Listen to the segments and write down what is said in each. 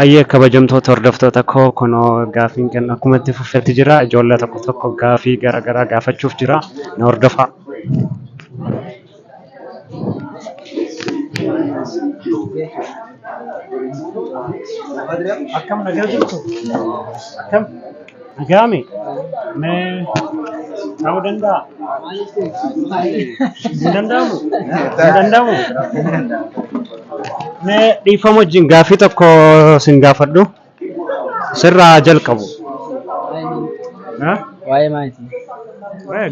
Hayyee kabajamtoota hordoftoota koo kunoo gaafiin kenna akkuma itti fufetti jira. Ijoollee tokko tokko gaafii gara garaa gaafachuuf jira. Na hordofaa. Akkam nagaa jirtu? Akkam? Nagaami? Mee ta'uu danda'a? Hin danda'amu? Hin danda'amu? Mee dhiifama wajjin gaafii tokko sin gaafadhu. Sirraa haa jalqabu. Ha? Waa'ee maaliiti?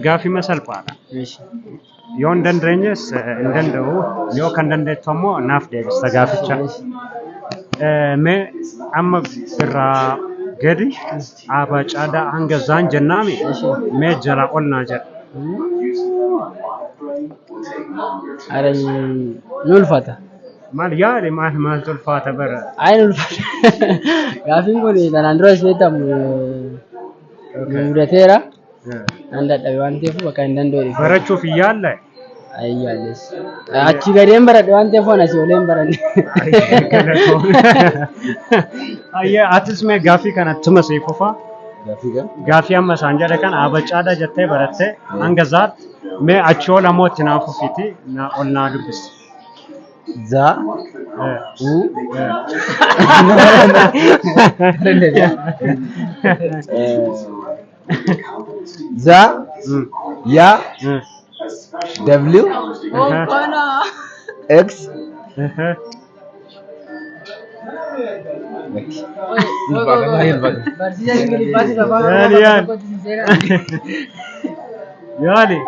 Gaafii salphaadha. Eeshi. Yoo hin dandeenyes hin danda'u. Yoo kan dandeettu ammoo naaf deebista gaaficha. Mee amma irraa gadi aabaa caadaa hanga zaan jennaami mee jalaa ol naa jedha. Ara ni ulfaata. Maal yaali maal maaltu ulfaata bara. Ayi ni ulfaata. Gaafiin kun kanaan dura beektamu nu mudateera. Nan dadhabe waan ta'eef bakka hin danda'u. Barachuuf hin yaalle? Ayi yaalles. Achi gadeen baradhe waan ta'eef waan asii olee hin baranne. Ayyee atis mee gaaffii kana tuma siif fufa. Gaaffii kam? Gaaffii amma isaan jedhe kan abacaadha jettee barattee hanga zaatti mee achi ol ammoo itti naa fufiiti naa ol naa dubbisi. Za U Za Ya W X Yaali yaali. Yaali.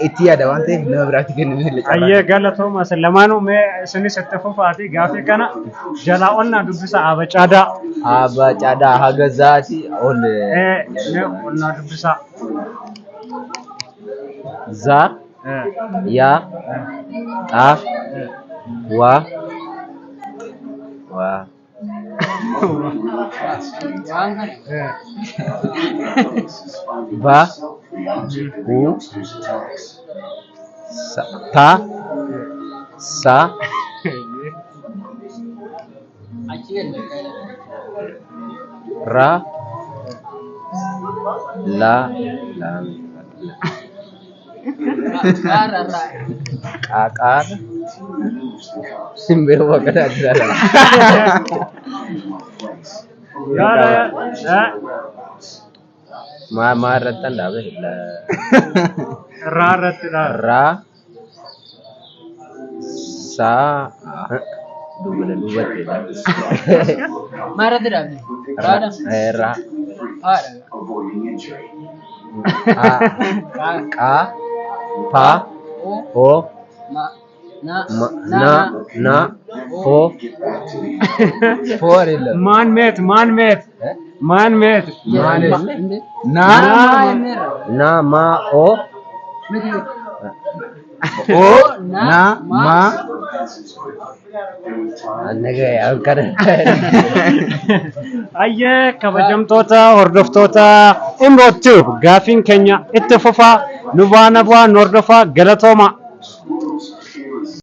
Itti yaada waan ta'eef nama biraatti kennuu hin carraa. Ayyee galatooma isin lamaanuu mee isinis itti fufaati gaafii kana jalaa ol naa dubbisa abacaadaa. Abacaadaa haga zaati ol. Mee ol naa dubbisa. Za Ya Xa Wa Wa Ba U Sa Ta Sa Ra La La Qaaqaar hin beeku bakka isaatti ilaalama. Yaada Maa maa irratti an dhaabe? Raa irratti dhaaba. Raa saa duubana duubatti. Maa irratti dhaabne? Raadha. Raa Haadha. A qa pa o Ma. Na. ma na na fo fo አይደለም Maan meet maan meet maan meet. ና ና ማ ኦ ኦ ና ማ Ayyee kabajamtoota hordoftoota Imroo Tube gaafiin keenya itti fufaa nu baana bu'aa nu hordofaa galatooma.